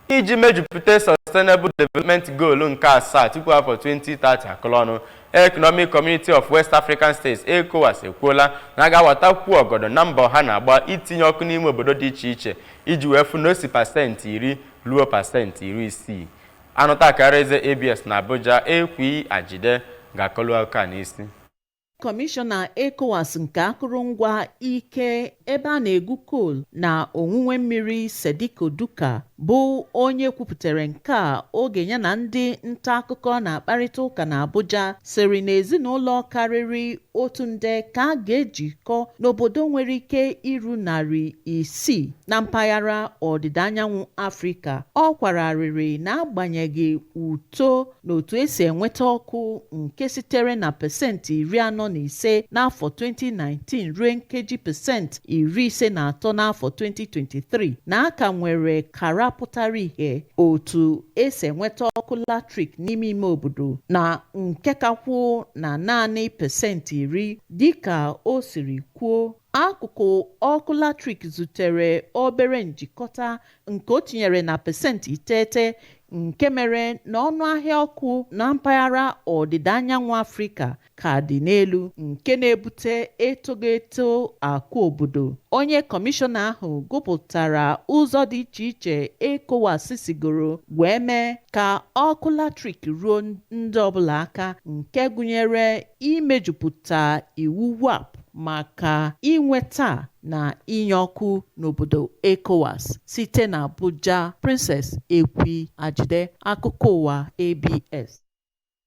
Iji mejupụta Sustainable Development Goal nke asaa tupu afọ 2030 akụlụ ọnụ, Economic Community of West African States, ECOWAS, ekwuola na a ga-awatakwu ọgọdọ na mbọ ha na-agba itinye ọkụ n'ime obodo dị iche iche iji wee fụ na o si 10% ruo 60%. Anụta akara eze ABS na Abuja, Ekwi Ajide ga-akọlụ aka n'isi. Kọmishọna ECOWAS nke akụrụngwa ike ebe a na-egwu coal na onwunwe mmiri, Sediko Douka, bụ onye kwupụtara nke a oge ya na ndị nta akụkọ na-akparịta ụka na Abuja, sịrị na ezinụlọ karịrị 1 nde ka a ga-ejikọ n'obodo nwere ike iru 600 na mpaghara ọdịda anyanwụ Afrịka. Ọ kwararịrị na agbanyeghị uto na otu esi enweta ọkụ nke sitere na 45% n'afọ 2019 ruo nkeji 53% n'afọ 2023, na aka nwere kara pụtara ìhè otu esi enweta ọkụ latrik n'ime ime obodo na nke kakwụ na naanị 10%. Dịka o siri kwuo, akụkụ ọkụ latrik zutere obere njikọta nke o tinyere na 9%, nke mere na ọnụ ahịa ọkụ na mpaghara ọdịda anyanwụ Afrịka ka dị n'elu, nke na-ebute etogo eto akụ obodo. Onye kọmishọna ahụ gụpụtara ụzọ dị iche iche ECOWAS sigoro wee mee ka ọkụ latrik ruo ndị ọbụla aka, nke gụnyere imejupụta iwu WAP maka inweta na inye ọkụ n'obodo ECOWAS. Site na Abuja, Princess Ekwi Ajide, akụkọ ụwa ABS.